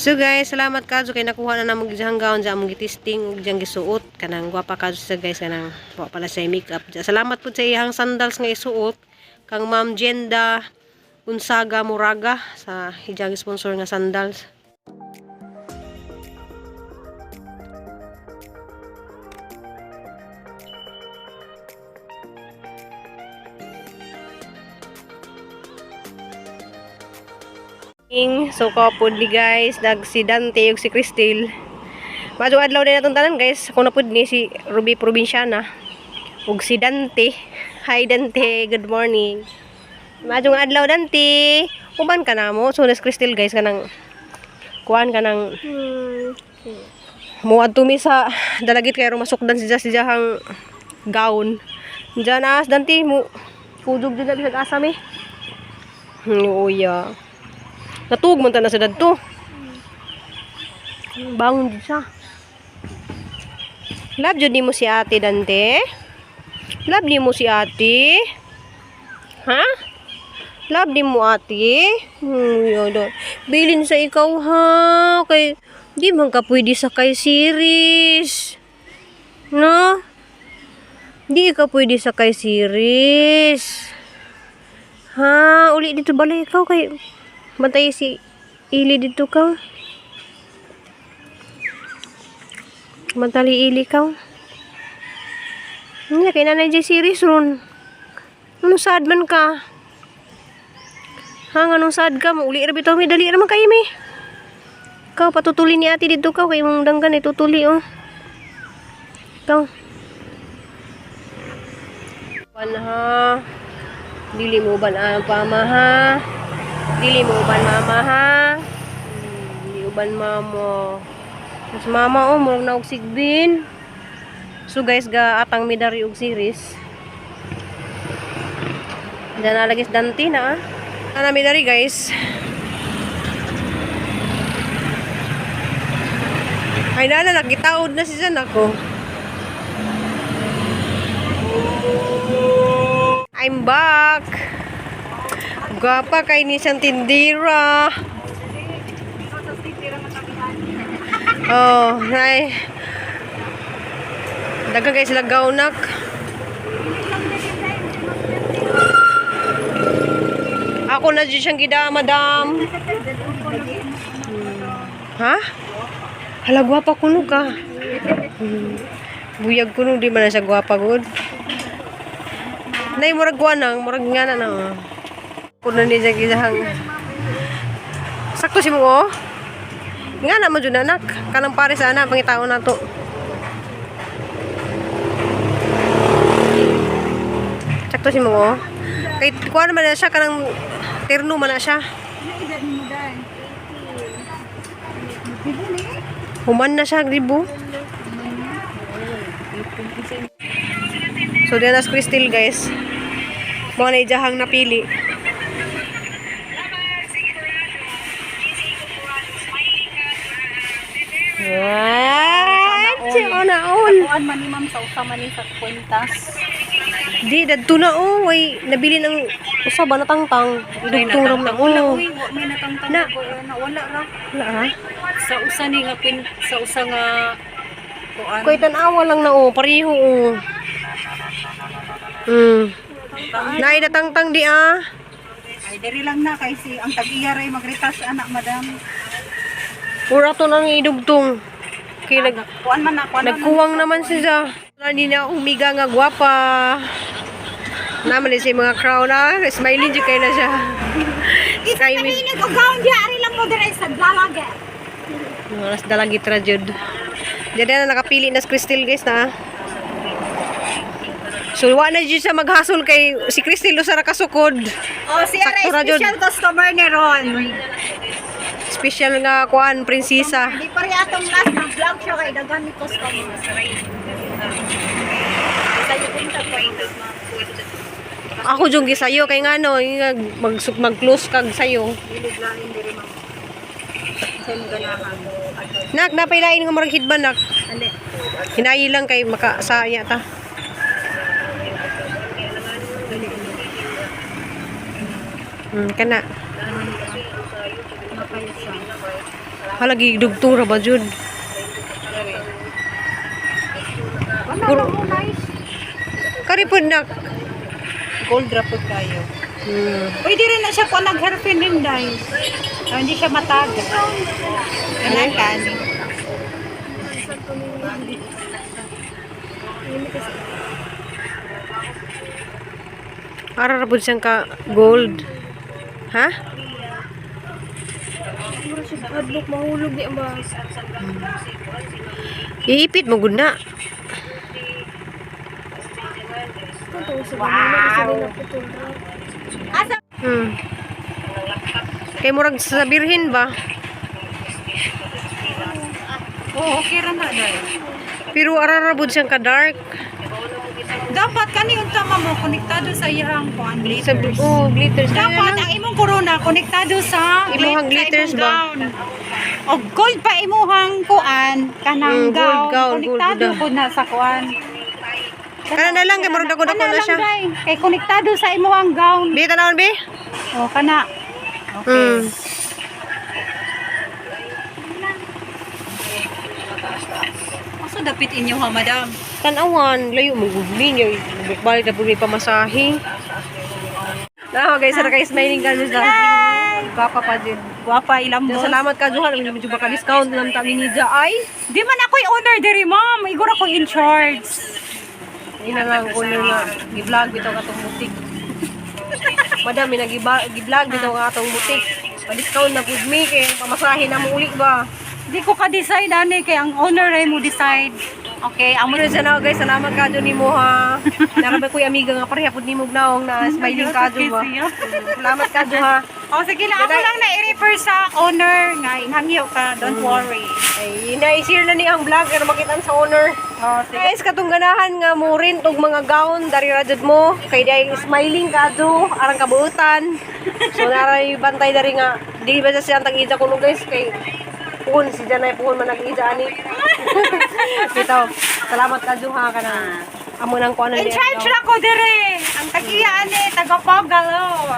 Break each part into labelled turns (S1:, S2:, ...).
S1: So guys, salamat kadto kay nakuha na namo gijang gown sa among gitisting ug diyang gisuot kanang gwapa kadto sa guys, kanang wa pala sa makeup. Salamat pud sa iyang sandals nga isuot kang Ma'am Jenda Unsaga Muraga sa iyang sponsor nga sandals. So kapod ni guys, nag si Dante ug si Cristel. Madto adlaw din natong tanan guys. Ako na pud ni si Ruby Provinciana ug si Dante. Hi Dante, good morning. Madto adlaw, Dante. Uban ka na mo. So nas Cristel guys, kanang kuan, kanang muadto mi sa Dalagit kay aron masukdan si si jahang gown. Diyan as Dante mo kudog jud na bisag asa mi. Oo ya. Natug man ta na sa dadto. Bangon jud siya. Love jud nimo si Ate, Dante? Love nimo si Ate? Ha? Love nimo Ate? Yun. Bilin sa ikaw ha. Kay di man ka pwede sa kay series. No? Di ka pwede sa kay series. Ha? Uli dito balay ikaw kay bantay si Ili dito ka. Bantali Ili ka. Hindi, kay nanay jay series ron. Anong sad man ka? Ha, anong sad ka? Mauli ra bitaw mi, dali ra man kayo mi. Ikaw, patutuli ni Ate dito ka. Kay mong danggan, itutuli, oh. Ikaw. Pan ha. Dili mo uban ang pama ha. Dili mo uban mama ha. Dili uban mama. Mas mama oh, murag na og sigbin. So guys, ga atang midari og series. Diyan na lagi si Dante na ah. Ana midari guys. Ay nana, nagitaod na si Jan ako. I'm back. Gwapa kay ni siyang tindira. Oh, nay. Daghang kay sila gaunak. Ako na dyan siyang gida, madam. Ha? Hala, gwapa kuno ka. Buyag kuno, di man na siya gwapa gud. Nay, murag kuwan nang, murag nga na nang. Kuno ni siya gidahang. Sakto si mo, oh. Nga na mo dyan, anak. Kanang pare sa ana, pangitaon na to. Sakto si mo, oh. Kay kuwan man na siya, kanang terno man na siya. Human na siya, gribo. So, diyan as Crystal, guys. Mga na ijahang napili. What? Si Onaon.
S2: Kuan man ni ma'am sa usa man ni sa kwintas.
S1: Di, dadto na oh. Way, nabili ng usa ba natangtang. Idugtong ram na
S2: Wala
S1: oh.
S2: uy, wa may natangtang
S1: Na.
S2: na wala ra.
S1: Wala ha?
S2: Sa usa ni nga kwin sa usa nga kuan.
S1: Koy tan-awa lang na oh. Pareho oh. Nay, natangtang di ah.
S2: Ay diri lang na kay si ang tag-iya ray magretouch anak madam.
S1: Ura to nang idugtong. Kay nag
S2: Kuan man na kuan man.
S1: nagkuwang naman siya. Wala ni na umiga nga gwapa. Naman ni siya mga crown ah. Smiling jud kay na siya. Kay mi.
S2: og gown di ari lang mo diri sa dalaga.
S1: Oras dalagit ra jud. Diyan na nakapili na si Crystal guys na. So wa na jud siya maghasol kay si Crystal usa ra kasukod.
S2: Oh, siya
S1: Sakto ra jud.
S2: special customer ni Ron.
S1: Special nga kuan prinsesa.
S2: Di pa rin atong last na vlog siya kay daghan ni customer.
S1: Ako jung gisayo kay ngano nga mag mag-close kag sayo.
S2: Bilog lain diri ma'am. Sa imong ganahan.
S1: Nak, napailain nga murag hidban nak.
S2: Ali.
S1: Hinayi lang kay maka sa iya ta. Kana.
S2: Makayo siya.
S1: Halagi dugtong ra ba jud?
S2: Ano mo nice.
S1: Kari pud na.
S2: Gold ra pud kayo. Pwede rin na siya kung nag-hairpin rin dahil. Ah, hindi siya mataga. Ganun ka, ani.
S1: Ara ra pud siyang ka gold. Ha?
S3: Adlok mahulog di ba?
S1: Iipit mo gud na.
S3: Wow.
S1: Kay murag sa birhin ba?
S2: Oo, okay ra na dahil.
S1: Pero ara ra pud siyang ka dark.
S2: Dapat kani unta mo konektado sa iyang kuan
S1: Sa
S2: glitters.
S1: oh, glitters.
S2: Dapat ang imong corona konektado sa
S1: Imuhang
S2: sa
S1: glitters
S2: imong
S1: ba?
S2: gown. O gold pa imuhang kuan kanang
S1: gold
S2: gown,
S1: gown, gold
S2: konektado
S1: gud.
S2: pud na sa kuan.
S1: Kana na lang kay murag dako dako
S2: Kana
S1: na
S2: lang,
S1: siya.
S2: day. Kay konektado sa imuhang gown.
S1: Bi tanawon bi?
S2: O kana. Okay. Asa dapit inyo ha, madam?
S1: Tanawan, layo mo gud niya. Balik na pud may pamasahe. Na guys, sara kay smiling ka sa. Gwapa pa din.
S2: Guwapa ilang boss.
S1: Salamat ka Johan, medyo baka discount lang ta ni Nija ay.
S2: Di man ako'y owner diri, ma'am. Igor ako in charge.
S1: Ina nga ang owner nga gi-vlog bitaw katong butik. Madam, may nag-vlog bitaw nga atong butik. Pa-discount na pud mi kay pamasahe na mo uli ba.
S2: Di ko ka-decide ani kay ang owner ay mo decide. Okay, amo
S1: Amo na siya na guys, salamat ka dyan nimo ha. Narabay ko'y amiga nga pareha pud nimo naong na smiling ka dyan ba. Salamat ka dyan ha.
S2: Oh, sige lang. Ako lang na i-refer sa owner nga inhangyo ka. Don't worry.
S1: Ay, na-share na ni ang vlog pero makitaan sa owner.
S2: Oh, sige.
S1: Guys, katong ganahan nga mo rent og mga gown dari ra jud mo kay di smiling ka do arang kabuutan. So naray bantay dari nga dili ba siya ang tag-ija kuno guys kay puhon si Janay puhon man nag-ija ani. Bitaw. Salamat ka dyan ha kana. Amo nang kuan
S2: In charge ra ko dire. Ang tag-iya ani taga Pogalo.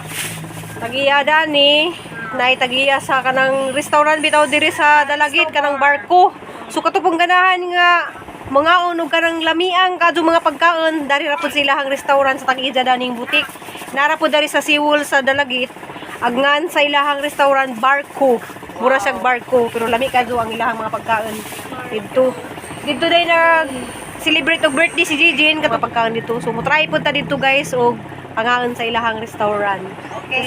S1: Tagiya dani, nay tagiya sa kanang restaurant bitaw diri sa Dalagit kanang barko. So katupong ganahan nga mga unog kanang lamiang kadto mga pagkaon dari ra pud sila ang restaurant sa tag-iya daning butik. Nara pud dari sa Siwol sa Dalagit agngan sa ilahang restaurant barko. Mura siyang barko pero lami kadto ang ilahang mga pagkaon didto. Didto day nag celebrate og birthday si Jijin kato pagkaon dito. So mo try pud ta didto guys og pangaon sa ilahang restaurant.
S2: Okay.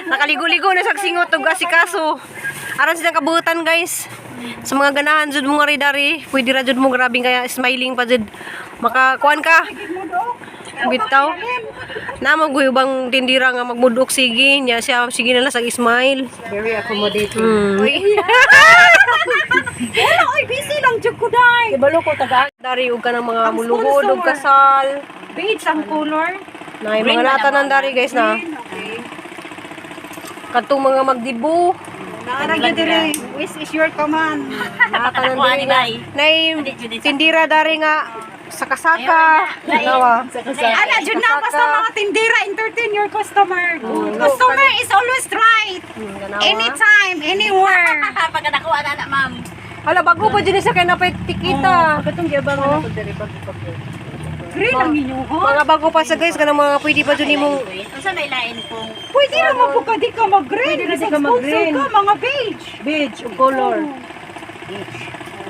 S1: Nakaligo-ligo na sa singot og asikaso. Aron silang kabutan guys. Sa mga ganahan jud mo nga ri dari, pwede ra jud mo grabe kaya smiling pa jud. Makakuan ka. Bitaw. Na maguyubang tindira nga magmudok sige nya siya sige na lang sa smile.
S2: Very accommodating. Wala oy busy lang jud ko dai.
S1: Ibalo ko taga dari og kanang mga
S2: Ang
S1: muluhod og
S2: sponsor.
S1: kasal.
S2: Beige ang color.
S1: Na mga natanan dari guys na
S2: Green, okay.
S1: kadtong mga magdibo.
S2: Naara gyud dire. Wish is your command.
S1: Natanan dari nga. Nay tindira dari nga saka-saka. Nawa.
S2: Ana jud na basta mga tindera entertain your customer. Customer is always right.
S1: Ganawa.
S2: Anytime, anywhere.
S3: Pagka nakuha na na, ma'am.
S1: Hala, bago pa dyan siya kay napay tikita.
S2: Katong giabangan ako diri bago pa po. Green ang inyo ha?
S1: Mga bago pa sa guys, kanang mga pwede pa dyan imong
S3: Unsa may lain kung
S2: Pwede ra mo po ka di ka mag-green.
S1: Pwede ra di
S2: Bisag
S1: ka mag-green.
S2: sponsor ka, mga beige.
S1: beige o color.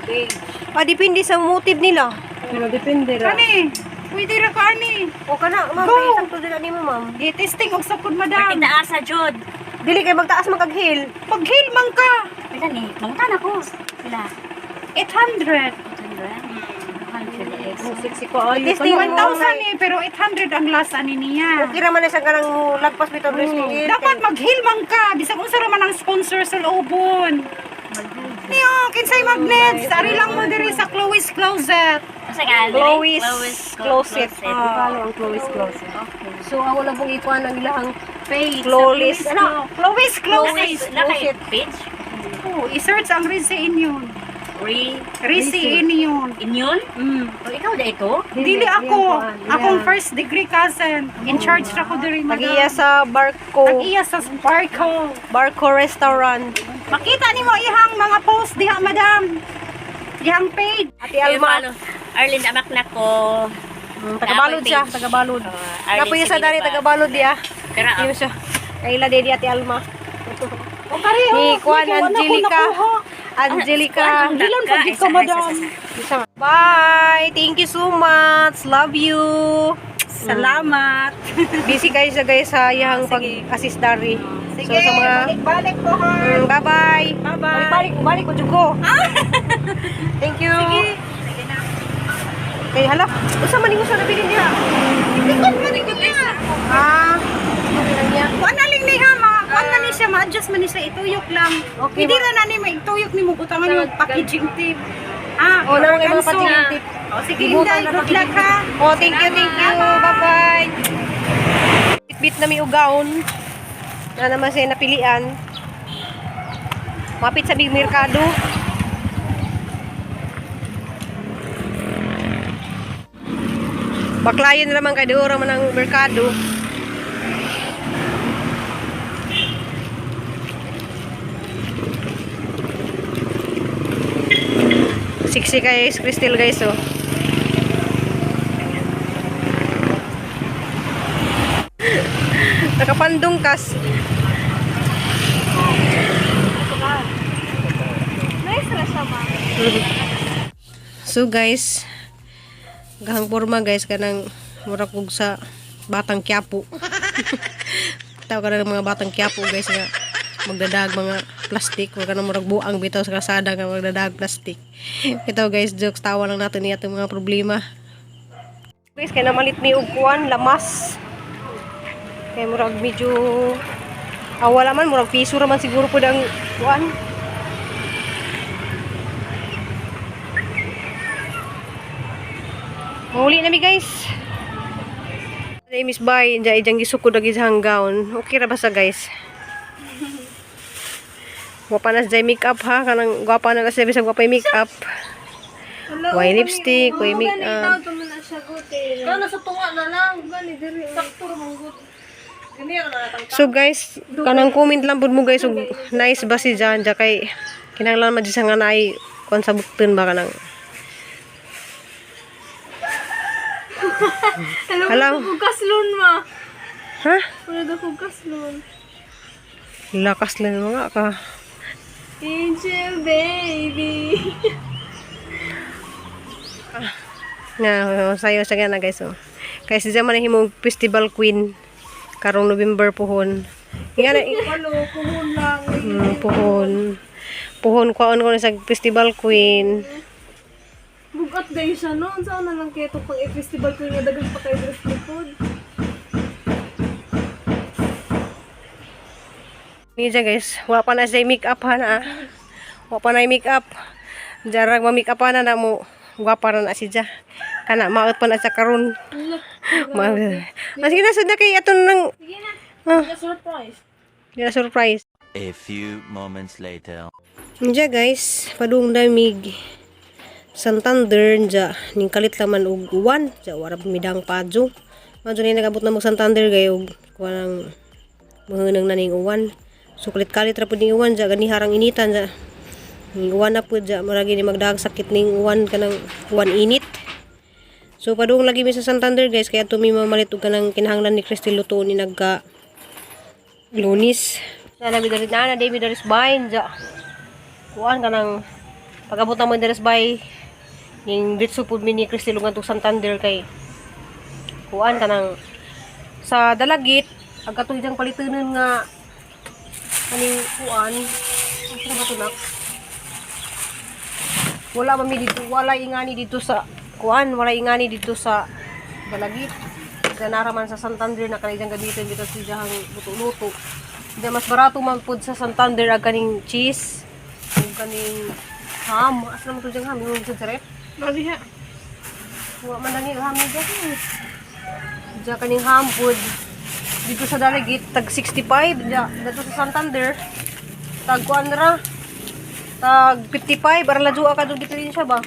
S2: Beige.
S1: Ah, depende sa motive nila.
S2: Pero depende ra. Kani, pwede ra ka ani.
S1: O kana, ma'am,
S2: Go!
S1: kay sakto din ani mo, ma'am.
S2: I-testing og sapod madam.
S3: tignaasa jud.
S1: Dili kay magtaas magkag-heel.
S2: Pag-heel man ka.
S3: Pila ni, mangutan ako. Sila.
S2: 800.
S3: 800.
S1: Sexy ko ay. Testing mo.
S2: 1,000 eh, pero 800 ang last ani niya.
S1: Okay ra man na siya kanang lagpas bitaw dress heel.
S2: Dapat mag-heel man ka. Bisag unsa ra man ang sponsor sa loobon. Niyo, kinsay magnets. Ari lang mo diri sa Chloe's Closet.
S3: Unsa ka?
S1: Chloe's Closet.
S2: Ah, ang Chloe's Closet.
S1: So ako lang pong ikuan ang ilahang
S3: Page.
S1: Chloe's. Ano?
S2: Chloe's Closet.
S3: Nakay page.
S2: Oh, i-search ang rin sa inyo.
S3: Re
S2: Risi Inion.
S3: Inyon?
S2: Mm.
S3: O ikaw da ito?
S2: Dili ako. Akong first degree cousin. In charge ra ko diri, madam.
S1: Tag-iya sa Barco.
S2: Tag-iya sa Sparkle.
S1: Barco Restaurant.
S2: Makita nimo ihang mga post diha, madam. Ihang page.
S1: Ate Alma.
S3: Arlene amak na ko.
S1: Tagabalod siya, tagabalod.
S3: Arlene
S1: Napoy sa dari
S3: Sibilipa.
S1: tagabalod diya.
S3: Kara,
S1: Iyo siya. Kaila dedi Ate Alma.
S2: O pareho.
S1: Ni Kuan
S2: Ikaw, anak ko
S1: Angelica.
S2: nakuha.
S1: Angelica.
S2: Dilon pa gid ka, madam.
S1: Bye. Thank you so much. Love you.
S2: Salamat.
S1: Busy kayo sa guys sa iyang
S2: Sige.
S1: pag-assist dari.
S2: Sige,
S1: So sa mga
S2: balik-balik ko ha.
S1: Bye-bye.
S2: Bye-bye.
S1: Balik, balik ko jud ko. Thank you.
S2: Sige na.
S1: Kay hala, usa man nimo sa nabilin diha?
S2: Likod man likod niya.
S1: Ah, okay lang niya.
S2: Kuan na lang niya ma. Kuan na ni siya ma-adjust man ni siya ituyok lang.
S1: Okay,
S2: Hindi
S1: ma.
S2: ra na ni maituyok nimo butangan mo packaging tape. Ah,
S1: Oh, naman kay mga
S2: ganso.
S1: packaging tape.
S2: Oh, sige,
S1: Ibutan
S2: Inday,
S1: na
S2: good luck ha.
S1: Oh, thank you, thank you. Bye-bye. Bit-bit na mi ugaon. Na naman siya napilian. Mapit sa Big Mercado. Baklayan na naman kay Dora man ang merkado. Siksi guys, Crystal guys oh. Nakapandong kas.
S4: Nice ra siya, ma'am.
S1: So guys, gahang porma guys kanang mura kog sa Batang Quiapo. Tawag ka na ng mga Batang Quiapo guys nga magdadag mga plastic, wag ka na murag buang bitaw sa kalsada nga magdadag plastic. Ito guys, jokes, tawa lang natin niya itong mga problema. Guys, kay namalit mi og kuan lamas. Kay murag medyo wala man murag piso ra man siguro pud ang kuan. Muli na mi guys. Ay Miss Bay, diyan ijang gisukod ag isang gown. Okay ra ba sa guys? Wa pa na siya makeup ha, kanang gwapa na kasi bisag wa pa makeup. Way lipstick, way makeup.
S4: Ito man na siya guti. Ikaw nasa tunga na lang. Gani diri. Sakto ra man gut.
S1: So guys, kanang comment lang pud mo guys og nice ba si Janja kay kinahanglan man jud siya nga naay kuan sa bukton ba kanang.
S4: Hello,
S1: Hello.
S4: wala ko kaslon ma.
S1: Ha?
S4: Wala daw ko kaslon.
S1: Lakas lang mga ka.
S4: Angel baby.
S1: Nga sayo sa gana guys oh. Kay si Jam man ang himong festival queen karong November puhon. Nga na
S4: Hello, kuhon lang.
S1: Puhon. Puhon kwaon ko na sa festival queen.
S4: Bugat dayo siya no. Unsa na lang kay pang i-festival ko nga daghan pa kay dress likod.
S1: Niya guys, wala pa na siya make up ha na. Wala pa na make up. Jarag ma make up na na mo. Gwapa ra na siya. Kana maot pa na siya karon. Ma ah, sige na sud na kay aton nang
S4: Sige na.
S1: Ah.
S4: Surprise.
S1: Di na surprise.
S5: A few moments later.
S1: Diya guys, padung damig Santander dya ning kalit laman og uwan dya wara midang padyo. Madyo ni nagabot na mo Santander gay og kuha ng mahunang na ning uwan. So kalit-kalit ra pud ning uwan dya gani harang initan dya. Ning uwan na pud dya maragi ni magdahag sakit ning uwan kanang uwan init. So padung lagi mi sa Santander guys kaya tumi mamalit og kanang kinahanglan ni Crystal luto ni nagka Lunis. Na na diri na na David Doris Bain dya. Kuan ka ng pag-abot na mo diri sa bay ning ditso pud mi ni Crystal ngadto Santander kay kuan ka ng sa Dalagit ang katoy diyang palitunon nga kaning kuan asa ba to nak? Wala ba mi dito, wala ingani dito sa kuan, wala ingani dito sa Dalagit. Ganara man sa Santander na kanang gamitin dito sa diyang luto-luto. Hindi mas barato man pud sa Santander ang kaning cheese ug kaning ham. Asa naman to diyang ham? Yung sa rep?
S4: Mali ha.
S1: Wa man lang yung ham ni dyan. Diyan kaning ham pud. Dito sa Dalagit, tag 65. Diyan, dito sa Santander, tag kuan ra. Tag 55 ara ladua ka dug diferensya ba?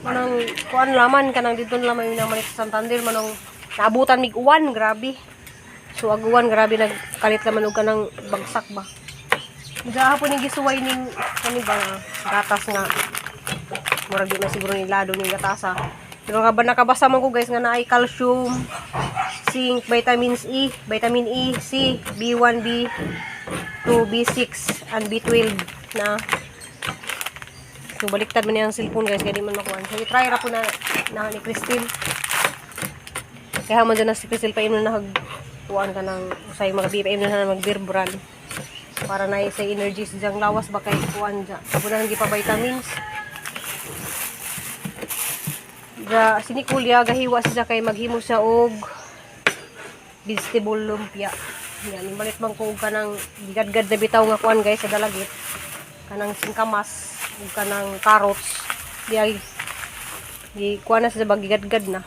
S1: Manang kuan laman kanang didto laman yung namalit sa Santander manong naabutan mig uwan, grabe. So ag uwan grabe nagkalit laman og kanang bagsak ba. Gahapon ning gisuway ning kani ba nga gatas nga murag di na siguro ni lado ning gatasa. Pero nga ba nakabasa man ko guys nga naay calcium, zinc, vitamins E, vitamin E, C, B1, B2, B6, and B12 na. So baliktad man niyang cellphone guys kaya di man makuha. So i-try ra po na, na ni Christine. Kaya man dyan na si Christine pa na nagtuan ka ng usay mga pa na mag beer brand para na sa energy sa diyang lawas ba kay kuan dya. Wala nang pa vitamins. Ga si Nicolia gahiwa siya kay maghimo siya og vegetable lumpia. Yan, malit man ko og kanang gigadgad na bitaw nga kuan guys sa dalagit. Kanang singkamas ug kanang carrots. Di ay gi kuan na siya ba gigadgad na.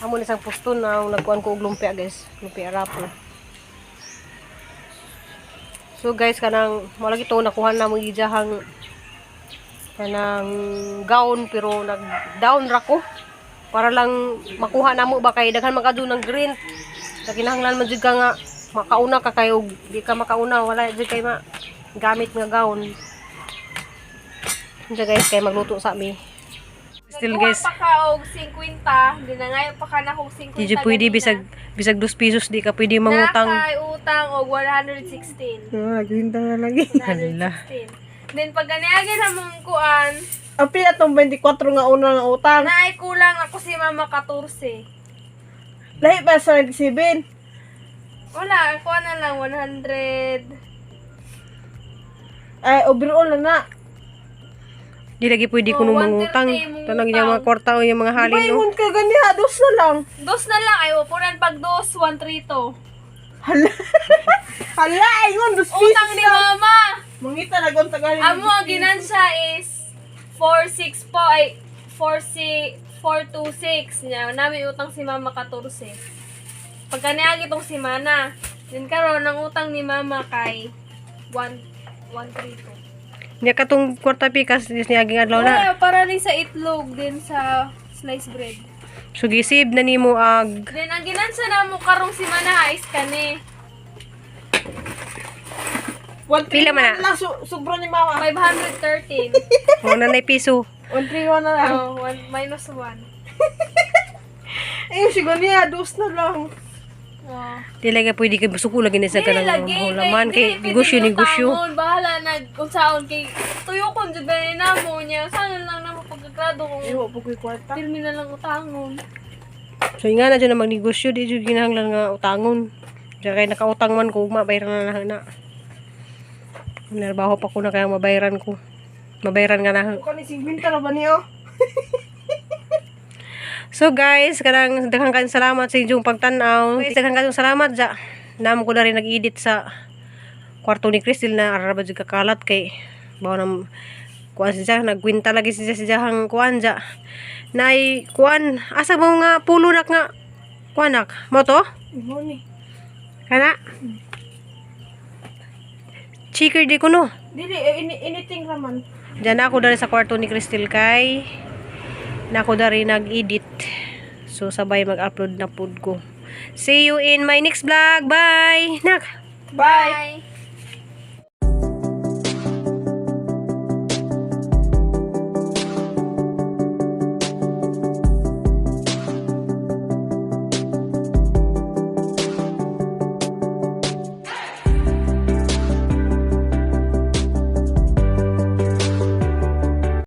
S1: Amo na siyang pusto na ang nagkuan ko og lumpia guys, lumpia rapo. So guys, kanang mao lagi to nakuha na mo ijahang kanang gown pero nag down ra ko para lang makuha namo ba kay daghan man kadto ng green. Sa kinahanglan man jud ka nga makauna ka kay og di ka makauna wala jud kay ma gamit nga gown. Unsa guys kay magluto sa mi. Still guys,
S4: Nagkuha pa ka og 50, di na ngayon pa ka na kog 50.
S1: di jud pwede
S4: ganina.
S1: bisag bisag 2 pesos di ka pwede mangutang.
S4: Nakay utang og 116.
S6: Ah, ginta na lagi.
S1: Hala.
S4: 116. Then pag ganiagin na mong kuan,
S6: Ang pila tong 24 nga una nga utang.
S4: naay kulang ako si Mama 14.
S6: Lahi pa sa 97.
S4: Wala, kuan na lang 100.
S6: Ay, overall na na.
S1: Di lagi pwede kuno
S4: Oh, 130
S1: mangutang. Tanang yung mga kwarta o yung mga halin no.
S6: Paingon ka ganiha, dos na lang.
S4: Dos na lang ay upunan pag dos 132.
S6: Hala. Hala, ingon, dos
S4: Utang
S6: pieces
S4: ni
S6: lang.
S4: Mama.
S6: Mangita na kung tagalin.
S4: Amo ang ginansya is 46 po ay 46 426 niya. Nami utang si Mama 14. Pagka niagi tong si Mana, then karon ang utang ni Mama kay 1 132.
S1: Nya katong kwarta pikas dis niaging adlaw na.
S4: Wala, para rin sa itlog din sa sliced bread.
S1: So gisib na nimo ag
S4: Then ang ginansya namo karong si Mana is kani
S1: Pila man na?
S6: Lang, sobra ni mama.
S4: 513.
S1: mo na nay piso.
S6: 131 na lang.
S4: Oh, one, minus 1.
S6: Ayun, siguro niya, dos na lang.
S4: Oh.
S1: Di lagi pwede kay busuko lagi na sa
S4: Dili
S1: kanang
S4: lagi,
S1: hulaman kay
S4: dili pwede
S1: negosyo negosyo.
S4: utangon. Bahala na kung saon kay tuyo kon jud ba namo niya. Sana lang namo pagkagrado kung
S6: Ay, wa po ko'y kwarta.
S4: pirmi na lang utangon.
S1: So nga na jud na magnegosyo di jud ginahanglan nga utangon. Diya kay nakautang man ko ugma bayran na na na. Narbaho pa ko na kaya mabayran ko. Mabayran nga na.
S6: Kani 50 na ba niyo?
S1: So guys, kanang daghang kayong salamat sa inyong pagtan-aw. Guys, daghang kayong salamat ja. Namo ko na rin nag-edit sa kwarto ni Crystal na ara ba jud kakalat kay bawo nam kuan siya nagkwinta lagi siya siya hang kuan ja. Nay kuan asa mo nga pulo nak nga kuan nak mo to?
S6: Mo ni.
S1: Kana? Chicker di ko no.
S6: Dili, eh, anything raman.
S1: Diyan ako dari sa kwarto ni Crystal kay na ako dari nag-edit. So sabay mag-upload na pud ko. See you in my next vlog. Bye. Nak.
S6: Bye.
S4: Bye.